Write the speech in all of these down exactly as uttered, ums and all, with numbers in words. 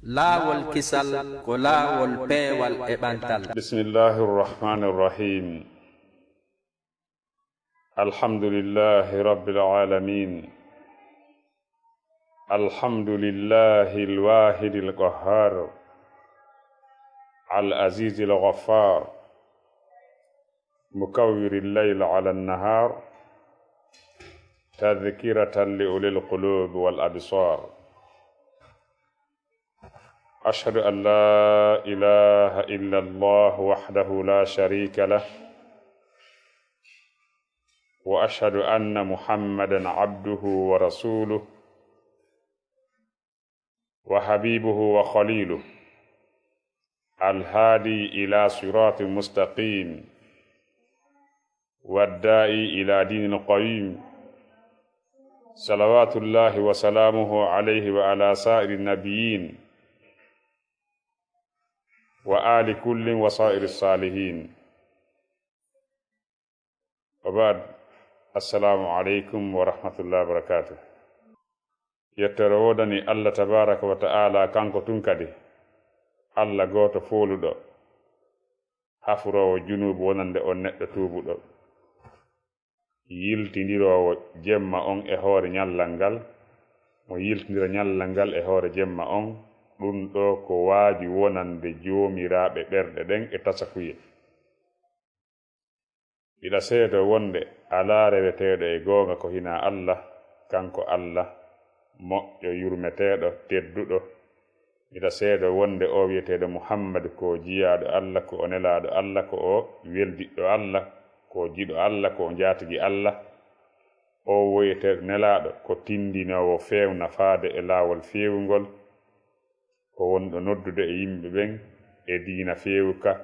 Laawol kisal ko laawol peewal e ɓantal. بسم الله الرحمن الرحيم. الحمد لله رب العالمين. الحمد لله الواحد القهار، العزيز الغفار، مكور الليل على النهار، تذكرة لأولي القلوب والأبصار. أشهد أن لا إله إلا الله وحده لا شريك له، وأشهد أن محمدا عبده ورسوله وحبيبه وخليله، الهادي إلى صراط مستقيم، والداعي إلى دين قويم، صلوات الله وسلامه عليه وعلى سائر النبيين وآل كل وسائر الصالحين. وبعد، السلام عليكم ورحمة الله وبركاته. Yettere woodani Allah tabaaraka wa ta'ala, kanko tun kadi, Allah gooto fooluɗo, hafuroowo junuubu wonande on neɗɗo tuubuɗo, yiltindiroowo jemma on e hoore ñallal ngal, mo yiltindira ñallal ngal e hoore jemma on, ɗun ɗoo ko waaju wonande joomiraaɓe ɓerɗe ɗen e tasakuye. Miɗa seedoo wonde alaa reweteeɗo e goonga ko hinaa Allah, kanko Allah, moƴƴo, yurmeteeɗo, tedduɗo. Miɗa seedoo wonde oo wi'eteeɗo Muhammad ko jiyaaɗo Allah, ko o nelaaɗo Allah, ko o weldiɗɗo Allah, ko o jiɗo Allah, ko o njaatigi Allah. Oo wi'eteeɗo nelaaɗo ko tindinoowo feewna faade e laawol feewungol. Ko wonɗo noddude e yimɓe ɓen e diina feewuka,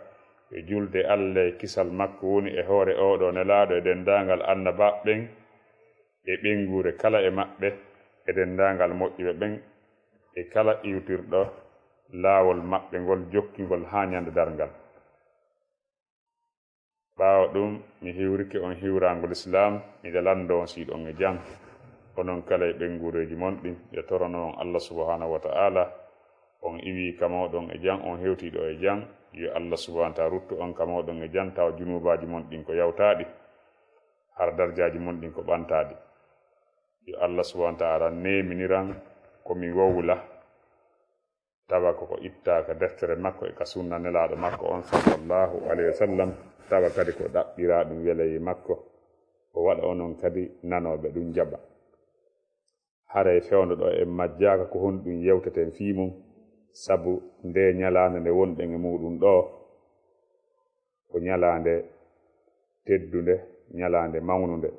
yo julde Allah e kisal makko woni e hoore oo ɗoo nelaaɗo e denndaangal annabaaɓe ɓen, e ɓeynguure kala e maɓɓe, e denndaangal moƴƴuɓe ɓen, e kala iwtirɗo laawol maɓɓe ngol jokkingol haa ñande darngal. Ɓaawo ɗum, mi hiwrike on hiwraango Lislaam, miɗa lanndoo on si hiɗon e jam. Onon kala e ɓeynguureeji mon ɗin, miɗa torono on Allah subhaanahu wa ta'ala, on iwii ka mooɗon e jam, on hewtii ɗoo e jam, yo Allah subhaanahu wa ta'ala ruttu on ka mooɗon e jam, tawa junuubaaji mon ɗin ko yawtaaɗi, hara darjaaji mon ɗin ko ɓantaaɗi. Yo Allah subhaanahu wa ta'ala neeminiran ko mi wowla, tawa ko ko ittaaka deftere makko e ka sunna nelaaɗo makko on sallallahu alayhi wa sallam, tawa kadi ko ɗaɓɓiraa ɗum welayee makko, o waɗa onon kadi nanooɓe ɗum jaɓa. Haray fewndo ɗoo en majjaaka ko honɗum yewteten fii mum, sabu ndee ñalaande nde wonɗen e muuɗum ɗoo, ko ñalaande teddunde, ñalaande mawnunde.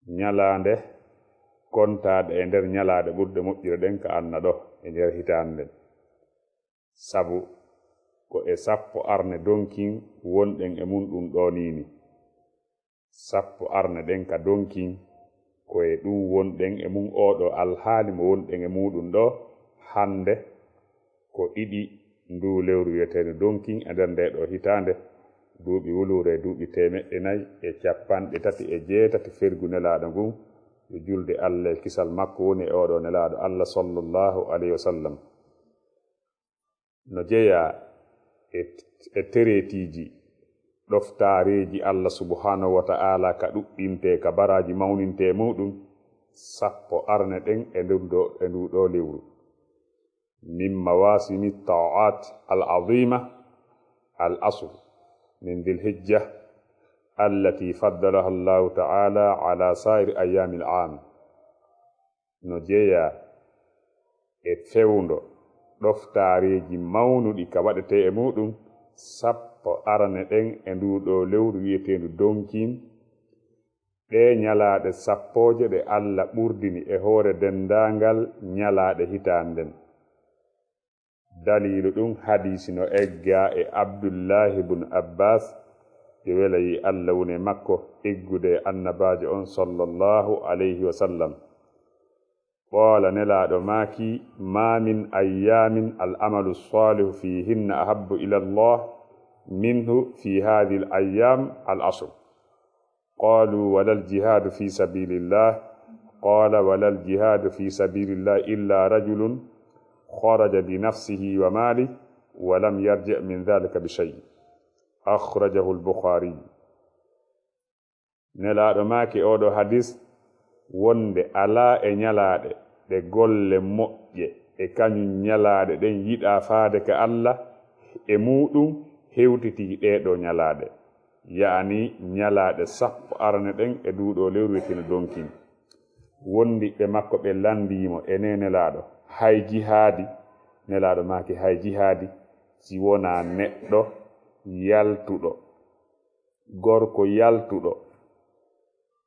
Ñalaande kontaaɗe e nder ñalaaɗe ɓurɗe moƴƴude ɗen ka aduna ɗoo e nder hitaande nden. Sabu ko e sappo arne donkin wonɗen e mun ɗum ɗoo nii ni. Sappo arne ɗen ka donkin, ko e ɗum wonɗen e mun oo ɗoo alhaali mo wonɗen e muuɗum ɗoo hannde, ko ɗiɗi nduu lewru wi'eteendu donkin e nder ndee ɗoo hitaande, duuɓi wuluure e duuɓi teemeɗɗe nayi e cappanɗe tati e jeetati fergu nelaaɗo ngun, yo julde Allah e kisal makko woni e oo ɗoo nelaaɗo Allah sallallahu alayhi wa sallam. No jeyaa e, e tereetiiji ɗoftaareeji Allah subhaanahu wa ta'ala ka ɗuɗɗintee, ka baraaji mawnintee muuɗum, sappo arne ɗen e ndun ɗoo, e nduu ɗoo lewru. من مواسم الطاعات العظيمة العشر من ذي الحجة التي فضلها الله تعالى على سائر أيام العام. No jeyaa e fewndo ɗoftaareeji mawnuɗi ka waɗetee e muuɗum sappo arane ɗen e nduu ɗoo lewru wi'eteendu Donkin, ɗee ñalaaɗe sappooje ɗe Alla ɓurdini e hoore denndaangal ñalaaɗe hitaande nden. Daliilu ɗum, hadiisi no eggaa e Abdullaahi bun Abbaas, yo wela yii Alla woni e makko, eggude e Annabaajo on, sallallahu alayhi wa sallam. Qoola, Nelaaɗo maaki, ما من أيام العمل الصالح فيهن أحب إلى الله منه في هذه الأيام العشر. قالوا، ولا الجهاد في سبيل الله؟ قال، ولا الجهاد في سبيل الله إلا رجل خرج بنفسه وماله ولم يرجع من ذلك بشيء. أخرجه البخاري. Nelaaɗo maaki oɗo hadis wonde alaa e ñalaaɗe ɗe golle moƴƴe e kañum ñalaaɗe ɗen yiɗaa faade ka Alla e muuɗum hewtitii ɗee ɗoo ñalaaɗe, yaani ñalaaɗe sappo arane ɗen e nduu ɗoo lewru wi'eteeno donkin. Wondiɓɓe makko ɓe lanndii mo, e nee Nelaaɗo, hay jihaadi? Nelaaɗo maaki, hay jihaadi si wonaa neɗɗo yaltuɗo, gorko yaltuɗo,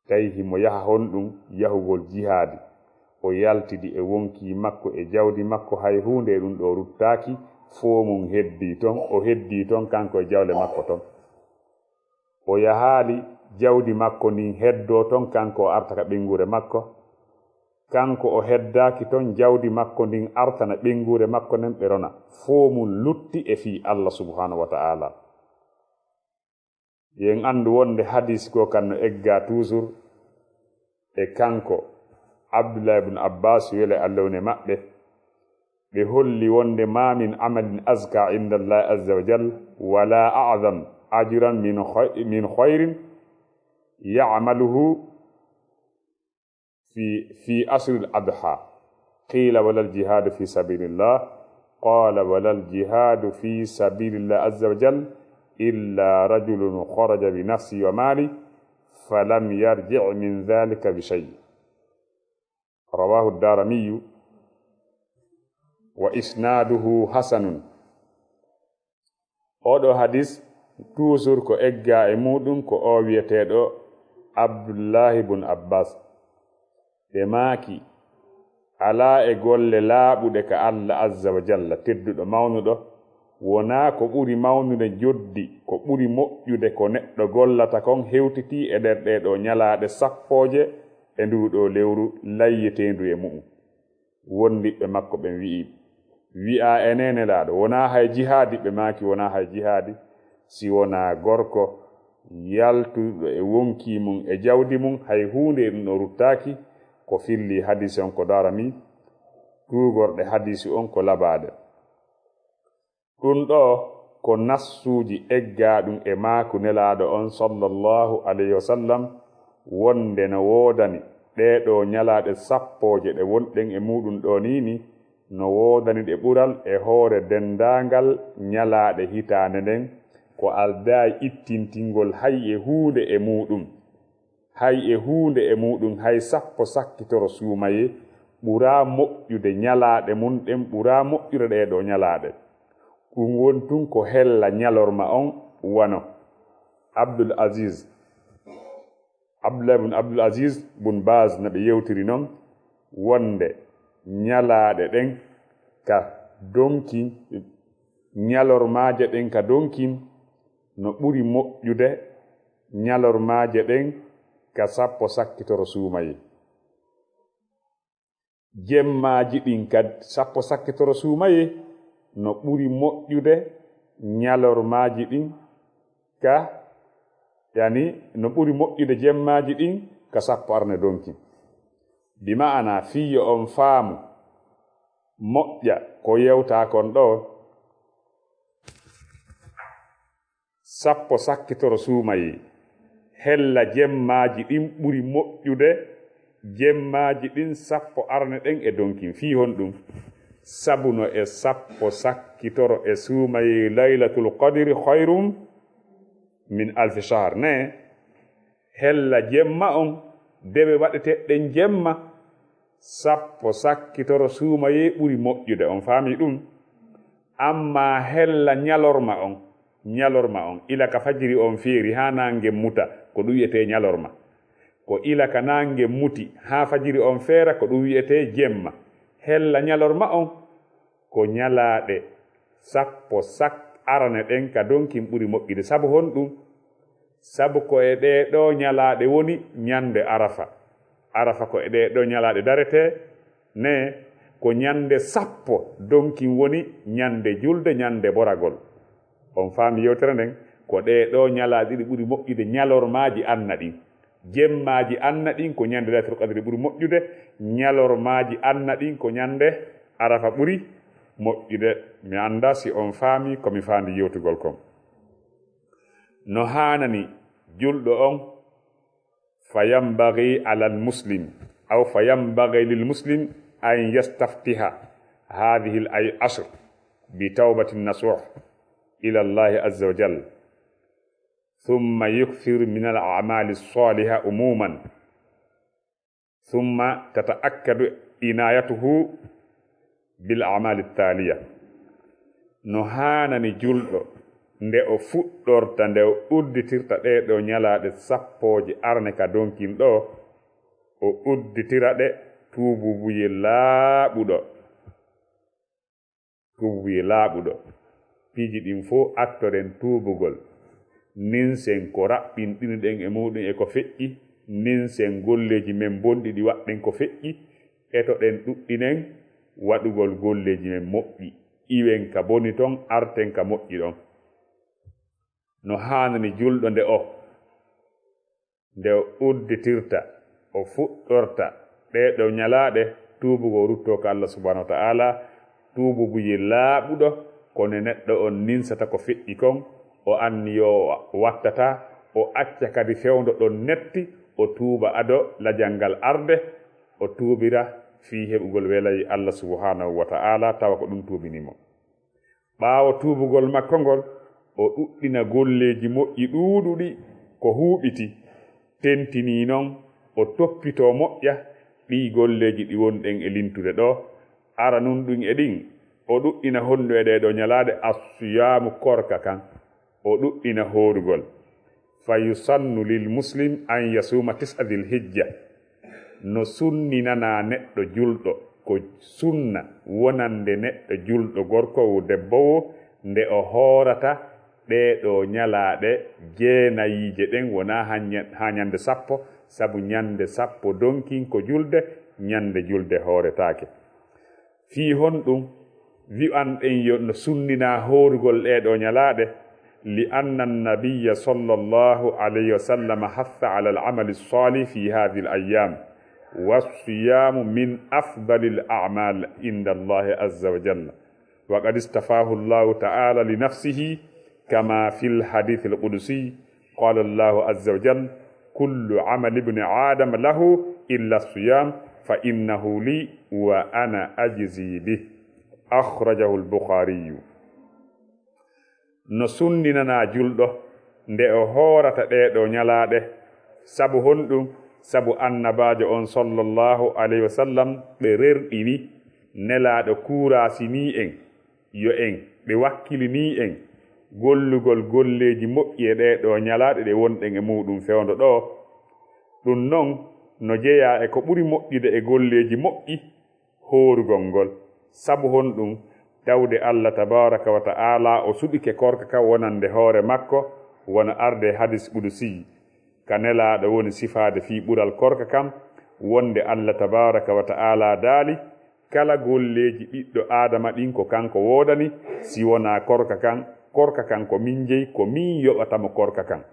tawi himo yaha honɗum yahugol jihaadi, o yaltidi e wonkii makko e jawdi makko, hay huunde e ɗum ɗoo ruttaaki, foo mum heddii ton, o heddii ton kanko e jawle makko ton. O yahaali jawdi makko ndin heddoo ton, kanko o arta ka ɓeynguure makko, kanko o heddaaki ton, jawdi makko ndin artana ɓeynguure makko nden ɓe rona, foo mum lutti e fii Alla subhaanahu wa ta'aalaa. Yen anndu wonde hadiis goo kan no eggaa toujours e kanko Abdullah ibn Abbas, wele Alla wone maɓɓe, ɓe holli wonde, "ما من عمل أزكى عند الله عز وجل ولا أعظم أجرا من خي-، من خير يعمله في، في عشر الأضحى." قيل: "ولا الجهاد في سبيل الله؟" قال: "ولا الجهاد في سبيل الله عز وجل إلا رجل خرج بنفسه وماله فلم يرجع من ذلك بشيء." رواه الدارمي وإسناده حسن. Oɗo hadis, toujours ko eggaa e muuɗum ko o wi'eteeɗo Abdullahi bun Abbas. Ɓe maaki, alaa e golle laaɓuɗe ka Alla Azza wa Jalla, tedduɗo mawnuɗo, wonaa ko ɓuri mawnude joddi, ko ɓuri moƴƴude ko neɗɗo gollata kon hewtitii e nder ɗee ɗoo ñalaaɗe sappooje e nduu ɗoo lewru layyeteendu e mu'um. Wondiɓɓe makko ɓen wi'i, wi'aa, enee Nelaaɗo, wonaa hay jihaadi? Ɓe maaki, wonaa hay jihaadi, si wonaa gorko yaltuɗo e wonkii mum e jawdi mum, hay huunde e ɗum ɗoo ruttaaki. Ko filli hadiisi on ko Daarami, tuugorɗe hadiisi on ko labaaɗe. Ɗum ɗoo ko nassuuji eggaaɗum e maaku Nelaaɗo on sallallahu alayhi wa sallam, wonde no woodani ɗee ɗoo ñalaaɗe sappooje ɗe wonɗen e muuɗum ɗoo nii ni, no woodani ɗe ɓural e hoore denndaangal ñalaaɗe hitaande nden, ko aldaay ittintingol hay e huunde e muuɗum. Hay e huunde e muuɗum, hay sappo sakkitoro suumayee, ɓuraa moƴƴude ñalaaɗe mum ɗen, ɓuraa moƴƴude ɗee ɗoo ñalaaɗe. Ɗum woni tun ko hella ñalorma on wano Abdul Aziz, Abdullah ibn Abdul Aziz bun Baz no ɓe yewtiri non, wonde ñalaaɗe ɗen ka donkin, ñalormaaje ɗen ka donkin no ɓuri moƴƴude ñalormaaje ɗen ka sappo sakkitoro suumayee. Jemmaaji ɗin ka sappo sakkitoro suumayee no ɓuri moƴƴude ñalormaaji ɗin ka, yani, no ɓuri moƴƴude jemmaaji ɗin ka sappo arane donkin. Bi ma'ana, fii yo on faamu moƴƴa ko yewtaa kon ɗoo, sappo sakkitoro suumayee, hella jemmaaji ɗin ɓuri moƴƴude jemmaaji ɗin sappo arane ɗen e donkin. Fii honɗum? Sabu no e sappo sakkitoro e suumayee Laylatul Qadri khayrum min alfi shahr. Ne, hella jemma on, dewe waɗeteɗen jemma, sappo sakkitoro suumayee ɓuri moƴƴude. On faami ɗum? Amma hella ñalorma on, ñalorma on, ila ka fajiri on feeri haa naange muta, ko ɗum wi'etee ñalorma. Ko ila ka naange muti haa fajiri on feera, ko ɗum wi'etee jemma. Hella ñalorma on, ko ñalaaɗe sappo sak-, arane ɗen ka donkin ɓuri moƴƴude. Sabu honɗum? Sabu ko e ɗee ɗoo ñalaaɗe woni ñande Arafa. Arafa ko e ɗee ɗoo ñalaaɗe daretee, ne ko ñande sappo donkin woni ñande julde, ñande boragol. On faami yewtere nden? Ko ɗee ɗoo ñalaaɗe ɗiɗi ɓuri moƴƴude ñalormaaji anna ɗin. Jemmaaji anna ɗin ko ñande Laylatul Qadri ɓuri moƴƴude, ñalormaaji anna ɗin ko ñande Arafa ɓuri moƴƴude. Mi anndaa si on faami ko mi faandi yewtugol kon. No haanani julɗo on, فينبغي على المسلم أو فينبغي للمسلم أن يستفتح هذه العشر بتوبة نصوح إلى الله عز وجل، ثم يكثر من الأعمال الصالحة عموما، ثم تتأكد عنايته بالأعمال التالية. No haanani julɗo nde o fuɗɗorta, nde o udditirta ɗee ɗoo ñalaaɗe sappooje arane ka donkin ɗoo, o udditira ɗe tuububuye laaɓuɗo. Tuububuye laaɓuɗo. Piiji ɗin fow attoren tuubugol. Ninsen ko raɓɓinɗinuɗen e muuɗum e ko feƴƴi. Ninsen golleeji men bonɗi ɗi waɗɗen ko feƴƴi. Etoɗen ɗuɗɗinen waɗugol golleeji men moƴƴi. Iwen ka boni ton, arten ka moƴƴi ɗon. No haanani julɗo nde o nde o udditirta, o fuɗɗorta ɗee ɗoo ñalaaɗe, tuubugol ruttoo ka Allah subhanahu wa ta'ala, tuububuye laaɓuɗo, ko nde neɗɗo on ninsata ko feƴƴi kon, o anniyoo o wattata, o acca kadi fewndo ɗon netti, o tuuba ado lajal ngal arde, o tuubira fii heɓugol welayee Allah subhanahu wa ta'ala, tawa ko ɗum tuubini mo. Ɓaawo tuubugol makko ngol, o ɗuɗɗina golleeji moƴƴi ɗuuɗuɗi ko huuɓiti, tentinii non o toppitoo moƴƴa ɗii golleeji ɗi wonɗen e lintude ɗoo. Aranun ɗum e ɗin, o ɗuɗɗina honɗum e ɗee ɗoo ñalaaɗe? Assiyaamu, korka kan, o ɗuɗɗina hoorugol. فيسن للمسلم أن يصوم تسع ذي الحجة. No sunninanaa neɗɗo julɗo, ko sunna wonande neɗɗo julɗo gorko wo debbo wo, nde o hoorata ɗee ɗoo ñalaaɗe jeenayiije ɗen, wonaa haa ña-, haa ñande sappo, sabu ñande sappo donkin ko julde, ñande julde hooretaake. Fii honɗum wi'anɗen yo no sunninaa hoorugol ɗee ɗoo ñalaaɗe? لأن النبي صلى الله عليه وسلم حث على العمل الصالح في هذه الأيام، والصيام من أفضل الأعمال عند الله عز وجل، وقد اصطفاه الله تعالى لنفسه، كما في الحديث القدسي، قال الله عز وجل: كل عمل ابن آدم له إلا الصيام فإنه لي وأنا أجزي به. أخرجه البخاري. No sunninanaa julɗo nde o hoorata ɗee ɗoo ñalaaɗe. Sabu honɗum? Sabu Annabaajo on, sallallahu alayhi wa sallam, ɓe rerɗini Nelaaɗo kuuraasinii en, yo en, ɓe wakkilinii en gollugol golleeji moƴƴi e ɗee ɗoo ñalaaɗe ɗe wonɗen e muuɗum fewndo ɗoo. Ɗum non no jeyaa e ko ɓuri moƴƴude e golleeji moƴƴi, hoorugol ngol. Sabu honɗum? Tawde Allah tabaaraka wa ta'aalaa o suɓike korka kan wonande hoore makko, wano arde e hadis qudusi, ka Nelaaɗo woni sifaade fii ɓural korka kan, wonde Allah tabaaraka wa ta'aalaa daali: "Kala golleeji ɓiɗɗo Aadama ɗin ko kanko woodani, si wonaa korka kan, korka kan ko min jeyi, ko min yoɓata mo korka kan.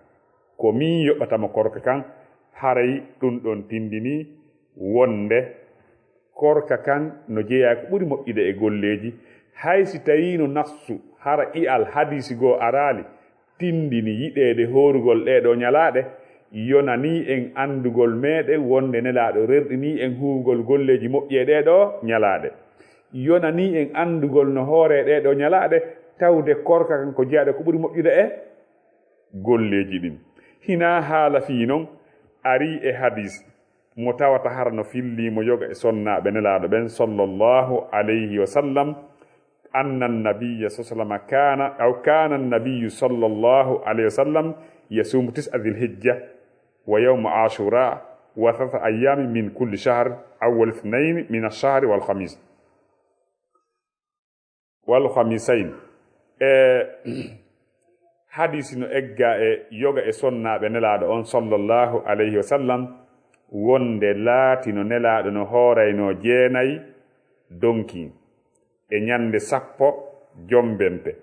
Ko min yoɓata mo korka kan." Haray ɗum ɗon tindinii wonde korka kan no jeyaa ko ɓuri moƴƴude e golleeji, hay si tawiino nassu, hara ƴi'al hadiisi goo araali, tindini yiɗeede hoorugol ɗee ɗoo ñalaaɗe, yonanii en anndugol meeɗen wonde Nelaaɗo rerɗinii en huuwugol golleeji moƴƴi e ɗee ɗoo ñalaaɗe. Yonanii en anndugol no hooree ɗee ɗoo ñalaaɗe, tawde korka kan ko jeyaaɗo ko ɓuri moƴƴude e golleeji ɗin. Hinaa haala fii non arii e hadiis mo tawata hara no fillii mo yoga e sonnaaɓe Nelaaɗo ɓen, sallallahu alayhi wa sallam, anna nabiyya sallallahu alayhi wa sallam kana, aw kana nabiyyu sallallahu alayhi wa sallam yasumu tis'a dhil hijja wa yawma ashura wa thalatha ayyamin min kulli shahr, awwal ithnayni min ash-shahri wal khamis. Wal khamisayn. E hadiisi no egga e yoga e sonnaaɓe Nelaaɗo on, sallallahu alayhi wa sallam, wonde laatino Nelaaɗo no hooraynoo jeenay donkin e ñande sappo jombente,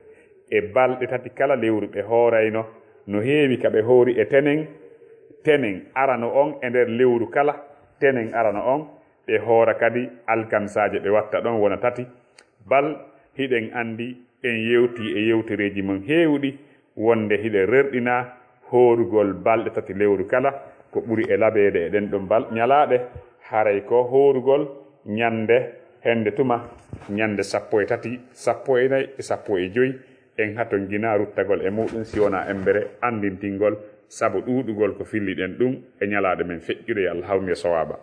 e balɗe tati kala lewru ɓe hoorayno. No heewi ka ɓe hoori e tenen, tenen arano on e nder lewru kala, tenen arano on, ɓe hoora kadi alkamisaaje ɓe watta ɗon wona tati, bal Hiɗen anndi en yewtii e yewtereeji mon heewuɗi wonde hiɗen rerɗinaa hoorugol balɗe tati lewru kala, ko ɓuri e labeede e ɗen ɗon bal-, ñalaaɗe, haray ko hoorugol ñande hende tuma, ñande sappo e tati, sappo e nayi e sappo e joy, en hatonjinaa ruttagol e muuɗum si wonaa embere anndintingol, sabu ɗuuɗugol ko filliɗen ɗum e ñalaaɗe men feƴƴuɗe, yo Allah hawmi e sowaaba.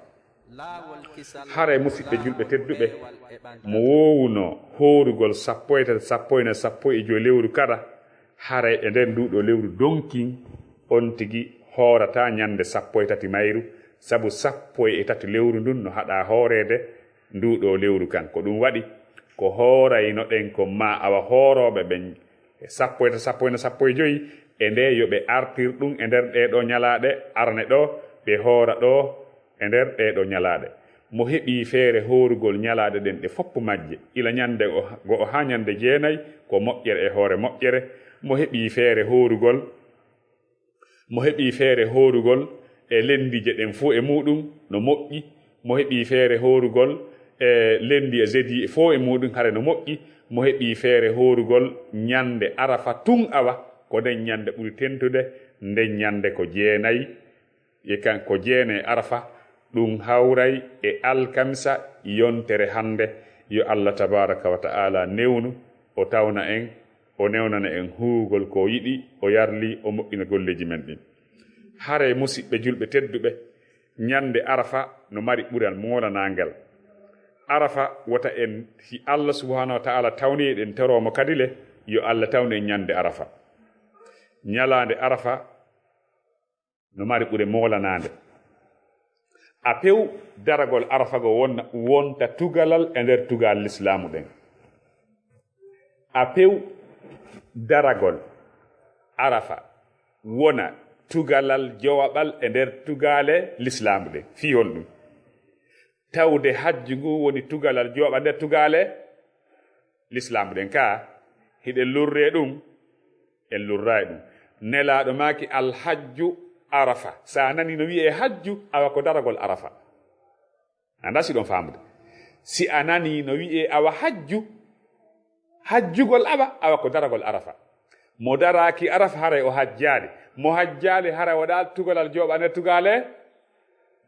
Haray, musiɓɓe julɓe tedduɓe, mo woowunoo hoorugol sappo e tati, sappo e nayi, sappo e joy lewru kada, haray e nder nduuɗoo lewru donkin, on tigi hoorataa ñande sappo e tati mayru, sabu sappo e tati lewru ndun no haɗaa hooreede nduuɗoo lewru kan. Ko ɗum waɗi, ko hooraynoɗen ko maa awa hoorooɓe ɓen sappo e tati, sappo e nayi, sappo e joy, e nde yo ɓe artir ɗum e nder ɗee ɗoo ñalaaɗe, arane ɗoo, ɓe hoora ɗoo, e nder ɗee ɗoo ñalaaɗe. Mo heɓii feere hoorugol ñalaaɗe ɗen ɗe fof majje, ila ñande o-, go'o haa ñande jeenay, ko moƴƴere e hoore moƴƴere. Mo heɓii feere hoorugol, mo heɓii feere hoorugol e lenndiije ɗen fof e muuɗum, no moƴƴi. Mo heɓii feere hoorugol e lenndi e jeudi fof e muuɗum, hare no moƴƴi. Mo heɓii feere hoorugol ñande Arafa tun awa, ko nden ñande ɓuri tentude, nden ñande ko jeenay. E kan ko jeene Arafa, ɗum hawray e alkamisa yontere hannde. Yo Allah tabaraka wa ta'ala newnu, o tawna en, o newnana en huugol ko o yiɗi, o yarli, o moƴƴina golleeji men ɗin. Hare musiɓɓe julɓe tedduɓe, ñande Arafa no mari ɓural moolanaangel. Arafa wota en, si Allah subhanahu wa ta'ala tawni eɗen toroo mo kadi le, yo Allah tawnu en ñande Arafa. Ñalaande Arafa no mari ɓure moolanaande. A pew daragol Arafa go wonna, wonta tugalal e nder tugal Lislaamu ɗen. A pew daragol Arafa wona tugalal jowaɓal e nder tugaale Lislaamu ɗen. Fii honɗum? Tawde hajju ngu woni tugalal jowaɓal nder tugaale Lislaamu ɗen. Ka hiɗen lurree ɗum, en lurraay ɗum. Nelaaɗo maaki, "Alhajju Arafa." So a nanii no wi'ee hajju, awa ko daragol Arafa. Anndaa si ɗon faamude. Si a nanii no wi'ee awa hajju, hajjugol awa, awa ko daragol Arafa. Mo daraaki Arafa, haray o hajjaali. Mo hajjaali, haray o waɗaali tugalal jowaɓal nder tugaale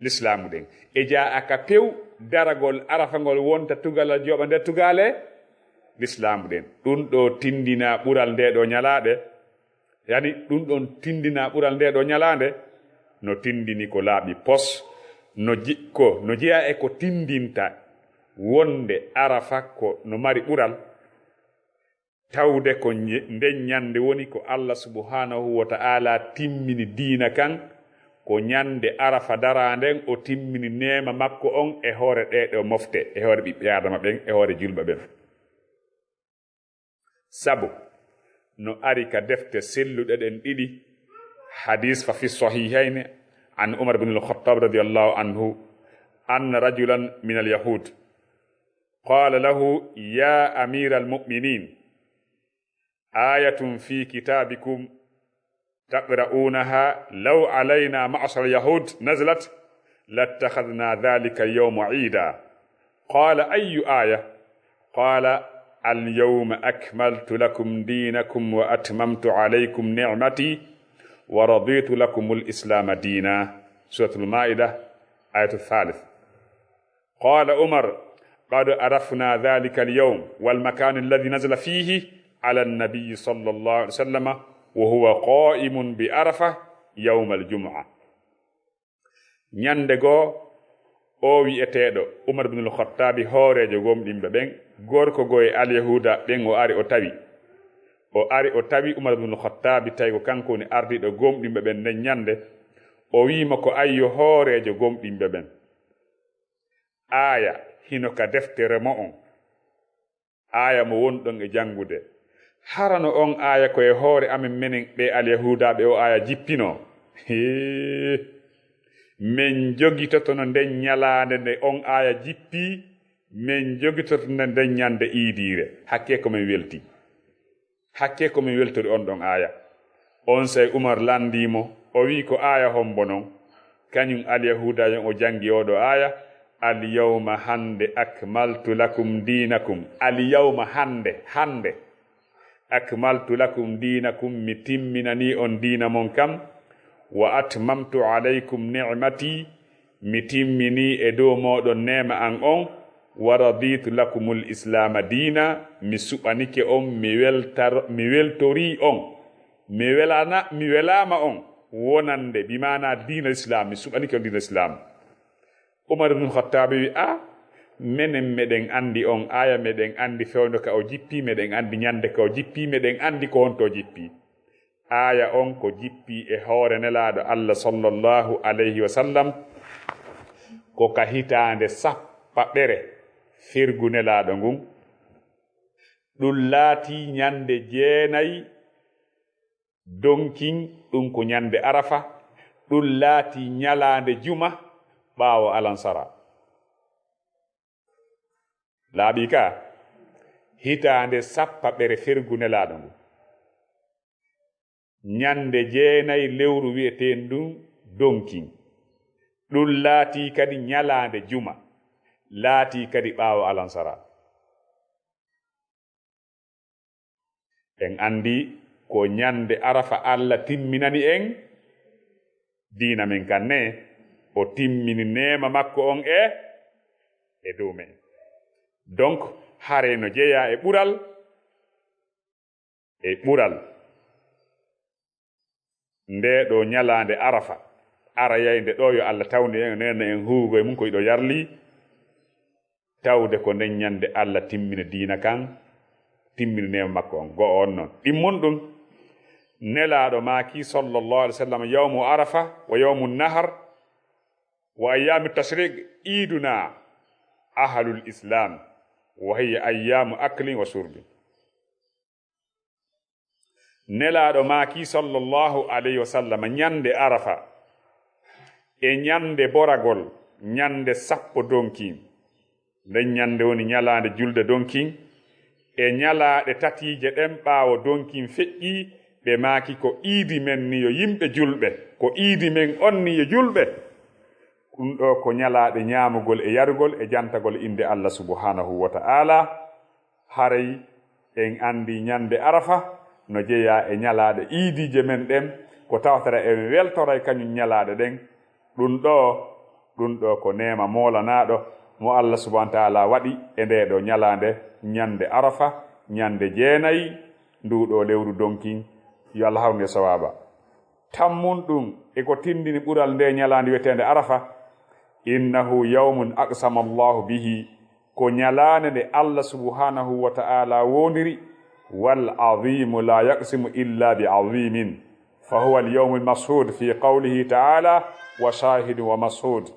Lislaamu ɗen. E jaa aka pew daragol Arafa ngol wonta tugalal jowaɓal nder tugaale Lislaamu ɗen. Ɗum ɗo tindina ɓural nde ɗo ñalaaɗe. Yani ɗum ɗon tindina ɓural nde ɗo ñalaande. No tindini ko laaɓi pos. No ji-, ko, no jeyaa e ko tindinta wonde Arafa ko no mari ɓural. Tawde ko nje-, nden ñande woni ko Allah subhanahu wa ta'ala timmini diina kan, ko ñande Arafa daraanden o timmini neema makko on e hoore ɗee ɗo mofte, e hoore ɓiɓɓe Aadama ɓen, e hoore julɓe ɓen. Sabu no ari ka defte selluɗe ɗen ɗiɗi, hadis fa fi sahihayni an Umar bin al-Khattab radiyallahu anhu, anna rajulan min al-Yahud qala lahu, "Ya amira al-mu'minin, ayatun fi kitabikum taqra'unaha law alayna ma'shar al-yahud nazalat lattakhadhna dhalika al-yawma 'ida." Qala, "Ayyu aya?" Qala, "Al-yawma akmaltu lakum dinakum wa atmamtu alaykum ni'mati wa raditu lakum al-islama dina." Suratul Ma'idah, ayatu thalith. قال عمر: قد عرفنا ذلك اليوم والمكان الذي نزل فيه على النبي صلى الله عليه وسلم وهو قائم بعرفة يوم الجمعة. Ñande goo, o wi'eteeɗo Umar bin al-Khattabi, hooreejo gomɗinɓe ɓen, gorko goo e Alyahuuda ɓen, o ari o tawi. O ari o tawi Umar bin al-Khattabi, tawi ko kanko woni ardiiɗo gomɗinɓe ɓen nden ñande. O wi'i mo ko ayyo hooreejo gomɗinɓe ɓen. Aaya hino ka deftere mo'on, aaya mo wonɗon e janngude. Harano on aaya ko e hoore amen menen ɓe Alyahuudaaɓe o aaya jippinoo? Hee! Men jogitotono nden ñalaande nde on aaya jippii, men jogitotono nden ñande iidiire. Hakkee ko men weltii. Hakkee ko min weltori on ɗon aaya. Onsay Umar lanndii mo, o wi'i, "Ko aaya hombo non?" Kañun Alyahuuda on o janngi oo ɗoo aaya, Al yawma, hannde, akmaltu lakum diinakum. Al yawma, hannde, hannde. Akmaltu lakum diinakum, mi timminanii on diina mon kam. Wa atmamtu alaykum ni'mati, mi timminii e dow mooɗon neema an on. Wa raditu lakumul islaama diina, mi suɓanike on, mi weltar-, mi weltorii on. Mi welana-, mi welaama on wonande, bi maana diina Islaam, mi suɓanike on diina Islaam. Umar ibn Khattabi wi, "A, menen meɗen anndi on aaya, meɗen anndi fewndo ka o jippi, meɗen anndi ñande ka o jippi, meɗen anndi ko honto o jippi." Aaya on ko jippi e hoore Nelaaɗo Allah sallallahu alayhi wa sallam, ko ka hitaande sappaɓere fergu Nelaaɗo ngun. Ɗum laatii ñande jeenay donkin, ɗum ko ñande Arafa, ɗum laatii ñalaande juma ɓaawo alansara. Laaɓi ka, hitaande sappaɓere fergu Nelaaɗo ngu. Ñande jeenay lewru wi'eteen ndun donkin. Ɗum laatii kadi ñalaande juma, laatii kadi ɓaawo alansara. En anndi ko ñande Arafa Allah timminani en diina men kan ne, o timmini neema makko on e, e dow men. Donc, hare no jeyaa e ɓural, e ɓural. Nde ɗo ñalaande Arafa, ara yaynde ɗo yo Allah tawnu en, neena en huugo e mum ko iɗo yarli, tawde ko nden ñande Allah timmina diina kan, timmina neema makko on, go'o on non. Ɗimmun ɗum, Nelaaɗo maaki sallallahu alaihi wasallam, "Yawmu Arafa wa yawmu nahar wa ayyamu tashriq iduna ahlul Islam, wa hiya ayyamu aklin wa shurbin." Nelaaɗo maaki sallallahu alaihi wasallam, ñande Arafa e ñande boragol, ñande sappo donkin. Nden ñande woni ñalaande julde donkin. E ñalaaɗe tatiije ɗen ɓaawo donkin feƴƴii, ɓe maaki, "Ko iidi men ni yo yimɓe julɓe, ko iidi men on ni yo julɓe." Ɗum ɗo ko ñalaaɗe ñaamugol e yarugol e jantagol innde Allah subhanahu wa ta'ala. Haray en anndi ñande Arafa no jeyaa e ñalaaɗe iidiije men ɗen, ko tawata en weltoray kañum ñalaaɗe ɗen. Ɗum ɗo, ɗum ɗo ko neema moolanaaɗo mo Allah subhanahu wa ta'ala waɗi e nde ɗo ñalaande, ñande Arafa, ñande jeenay ndu ɗo lewru donkin. Yo Allah hawnu e sawaaba. Tammun ɗum e ko tindini ɓural nde ñalaande wi'eteende Arafa, "Innahu yawmun aqsama Allahu bihi," ko ñalaande nde Allah subhanahu wa ta'ala wondiri, "Wal azimu la yaqsimu illa bi azimin, fa huwa al yawmul mashhud fi qawlihi ta'ala, wa shahidun wa mashhud."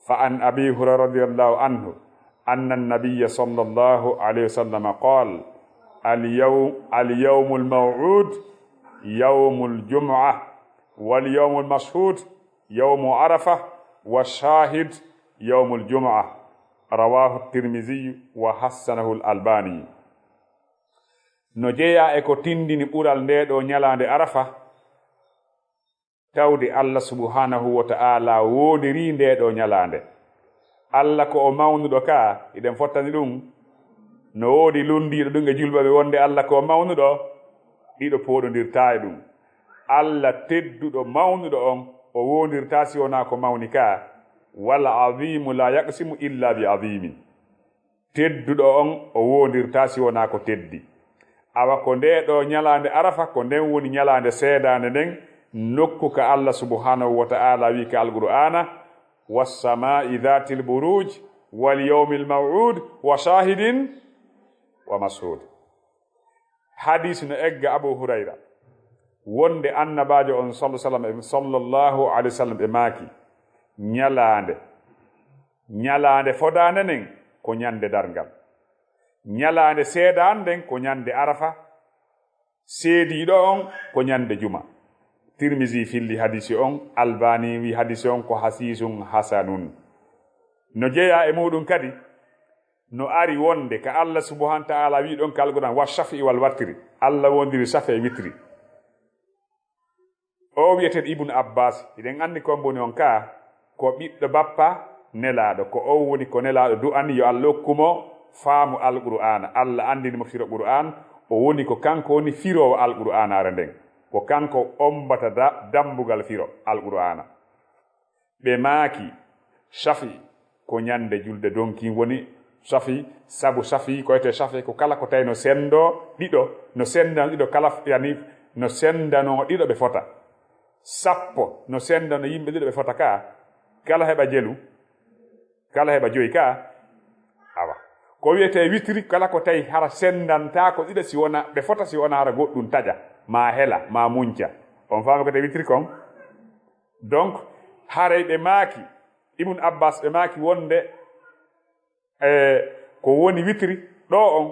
Fa an Abi Hurayra radiyallahu anhu, anna an-nabiyya sallallahu alayhi wa sallam qal, "Al yaw-, al yawmul maw'ud yawmul jumu'ah, wal yawmul mashhud yawmu Arafah, wa shahid yawmul jumu'ah." Rawahu Tirmidhi wa hassanahu al-Albani. No jeyaa e ko tindini ɓural nde ɗo ñalaande Arafa, tawde Allah subhanahu wa ta'ala woondirii nde ɗo ñalaande. Allah ko o mawnuɗo ka, iɗen fottani ɗum. No woodi lunndiiɗo ɗum e julɓe ɓe wonde Allah ko o mawnuɗo? Ɗiɗo pooɗondirtaa e ɗum. Allah tedduɗo mawnuɗo on, o woondirtaa si wonaa ko mawni ka. Wal azimu la yaqsimu illa bi azimin. Tedduɗo on, o woondirtaa si wonaa ko teddi. Awa ko nde ɗo ñalaande Arafa, ko nden woni ñalaande seedaande nden, nokku ka Allah subhanahu wa ta'ala wi ka Alqur'aana, "Was samaa'i dhatil buruj, wal yawmil maw'ud, wa shahidin wa mashhud." Hadis no egga Abu Hurayra, wonde Annabaajo on sallallahu alaihi wasallam e, sallallahu alaihi wasallam e maaki, ñalaande, ñalaande fodaande nden ko ñande darngal. Ñalaande seedaande nden ko ñande Arafa, seediiɗo on ko ñande juma. Tirmidhi filli hadisi on, Albani wi hadisi on ko hasiisun hasanun. No jeyaa e muɗum kadi, no ari wonde ka Allah subhanahu wa ta'ala wi ɗon ka Alqur'an, "Wa shafi'i wal watri." Allah wondiri shafi'i e witri. O wi'eten Ibn Abbas, hiɗen anndi ko mboni on ka, ko ɓiɗɗo bappa Nelaaɗo, ko o woni ko Nelaaɗo du'ani yo Allah okku mo faamu Alqur'aana. Allah anndini mo firo Qur'aan, o woni ko kanko woni firoowo Alqur'aanaare nden. Ko kanko ommbata da-, dammbugal firo Alqur'aana. Ɓe maaki, Shafi, ko ñande julde donkin woni Shafi, sabu Shafi, ko wiyetee Shafi, ko kala ko tawi no senndo ɗiɗo, no senndano ɗiɗo kala, yani, no senndano ɗiɗo ɓe fota. Sappo, no senndano yimɓe ɗiɗo ɓe fota ka, kala heɓa jelu, kala heɓa joyi ka. Awa. Ko wiyetee witri, kala ko tawi hara senndantaako ɗiɗo si wona, ɓe fota si wona hara goɗɗum taƴa, ma hela, ma munca. On faami ko wiyetee witri kon? Donc, haray ɓe maaki, Ibn Abbas ɓe maaki wonde, e, ko woni witri ɗo on,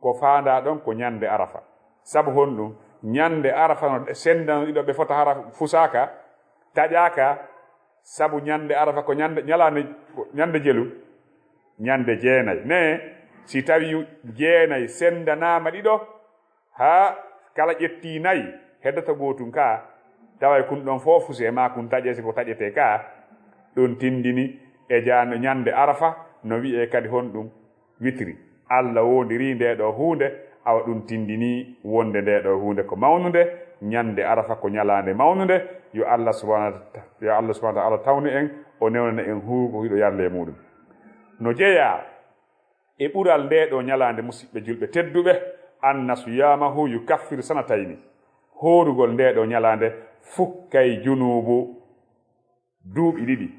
ko faandaa ɗon ko ñande Arafa. Sabu honɗum? Ñande Arafa no senndano ɗiɗo ɓe fota hara fusaaka, taƴaaka, sabu ñande Arafa ko ñande, ñalaande, ñande jelu, ñande jeenay. Ne, si tawi jeenay senndanaama ɗiɗo, haa kala ƴetti nayi, heddata gootun ka, taway kun ɗon fof fuse ma kun taƴe si ko taƴetee ka, ɗun tindini e jano ñande Arafa, no wi'e kadi honɗum? Witri. Allah woondirii ndee ɗoo huunde, awa ɗun tindini wonde ndee ɗoo huunde ko mawnunde, ñande Arafa ko ñalaande mawnunde, yo Allah subhanahu wa ta-, yo Allah subhanahu wa ta'ala tawnu en, o newnana en huugo hiɗo yarle e muɗum. No jeyaa e ɓural ndee ɗoo ñalaande, musiɓɓe julɓe tedduɓe, anna siyamahu yukaffiru sanatayni. Hoorugol ndee ɗoo ñalaande fukkay junuubu duuɓi ɗiɗi.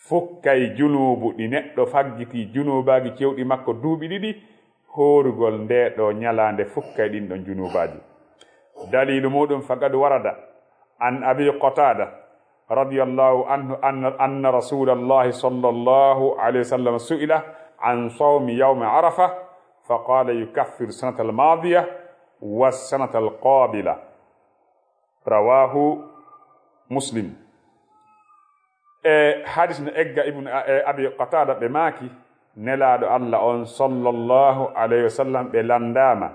Fukkay junuubu ɗi neɗɗo faggiti, junuubaaji cewɗi makko duuɓi ɗiɗi, hoorugol ndee ɗoo ñalaande fukkay ɗin ɗon junuubaaji. Daliilu muɗum, faqad warada an Abi Qatada radiyallahu anhu anna, anna Rasulallahi sallallahu alayhi wa sallam su'ila an sawmi yawmi Arafa, faqala yukaffiru sanata al-madiya wa sanata al-qabila. Rawahu Muslim. E hadis no egga Ibn A-, e Abi Qatada ɓe maaki, Nelaaɗo Allah on sallallahu alayhi wa sallam ɓe landaama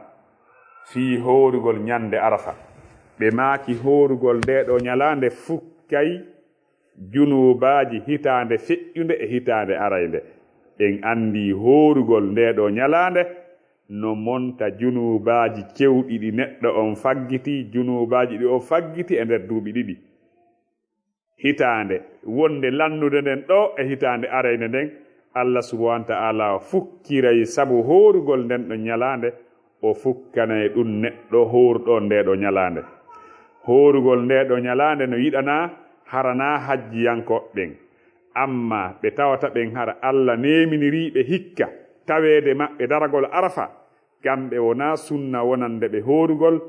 fii hoorugol ñande Arafa. Ɓe maaki hoorugol ndee ɗoo ñalaande fukkay junuubaaji hitaande feƴƴunde e hitaande araynde. En anndi hoorugol ndee ɗoo ñalaande no monta junuubaaji cewɗi ɗi neɗɗo on faggiti, junuubaaji ɗi o faggiti e nder duuɓi ɗiɗi. Hitaande wonde lannude nden ɗoo e hitaande araynde nden, Allah subhanahu wa ta'ala fukkiray sabu hoorugol nden ɗon ñalaande, o fukkanay ɗum neɗɗo hoorɗo ndee ɗoo ñalaande. Hoorugol ndee ɗoo ñalaande no yiɗanaa haranaa hajjiyankooɓe ɓen. Amma ɓe tawata ɓen hara Allah neeminirii ɓe hikka taweede maɓɓe daragol Arafa, kamɓe wonaa sunna wonande ɓe hoorugol,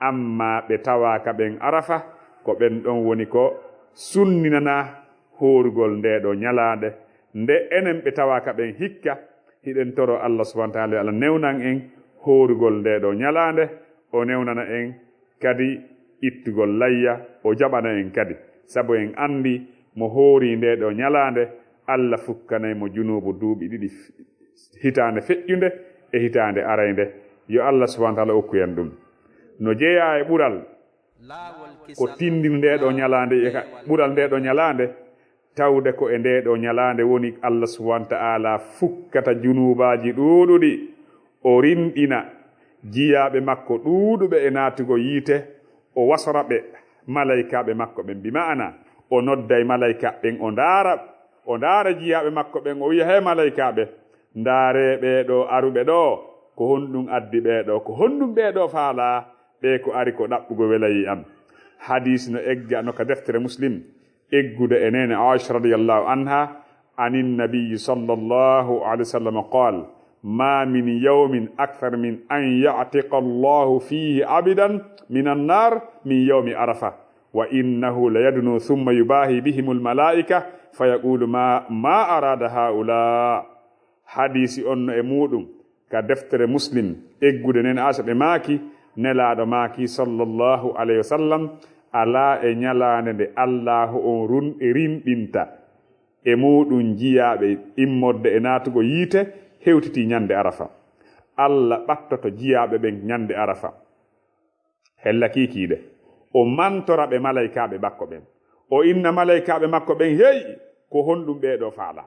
amma ɓe tawaaka ɓen Arafa, ko ɓen ɗon woni ko sunninanaa hoorugol ndee ɗoo ñalaande. Nde enen ɓe tawaaka ɓen hikka, hiɗen toro Allah subhanahu wa ta'ala, Allah newnan en hoorugol ndee ɗoo ñalaande, o newnana en kadi ittugol layya, o jaɓana en kadi. Sabu en anndi mo hoori ndee ɗoo ñalaande, Allah fukkanay mo junuubu duuɓi ɗiɗi, hitaande feƴƴunde e hitaande araynde. Yo Allah subhanahu wa ta'ala okku en ɗum. No jeyaa e ɓural ko tindini ndee ɗoo ñalaande, e ka-, ɓural ndee ɗoo ñalaande, tawde ko e ndee ɗoo ñalaande woni Allah subhanahu wa ta'ala fukkata junuubaaji ɗuuɗuɗi, o rinɗina jiyaaɓe makko ɗuuɗuɓe e naatugo yiite, o wasora ɓe malaykaaɓe makko ɓen. Bi ma'ana, o nodday malaykaaɓe ɓen, o ndaara, o ndaara jiyaaɓe makko ɓen, o wi'a, "He malaykaaɓe, ndaaree ɓee ɗoo aruɓe ɗoo, ko honɗum addi ɓee ɗoo? Ko honɗum ɓee ɗoo faalaa? Ɓee ko ari ko ɗaɓɓugo welayii am." Hadiis no egga no ka deftere Muslim, eggude e neene Aisha radiyallahu anha, anin nabiyyi sallallahu alayhi wa sallam qaal, "Ma min yawmin akthar min an ya'tiqa Allahu fihi abdan min annar min yawmi Arafa, wa innahu la yadnu thumma yubahi bihimul malaika, fa yaqulu, ma, ma arada haula." Hadiisi on no e muuɗum ka deftere Muslim, eggude nen Aisha ɓe maaki, Nelaaɗo maaki sallallahu alayhi wa sallam, alaa e ñalaande nde Allaahu on run-, rinɗinta e muuɗum jiyaaɓe immorde e naatugo yiite hewtiti ñande Arafa. Allah ɓattoto jiyaaɓe ɓen ñande Arafa. Hella kiikiiɗe. O mantora ɓe malaykaaɓe makko ɓen. O inna malaykaaɓe makko ɓen, "Hey, Ko honɗum ɓee ɗoo faala?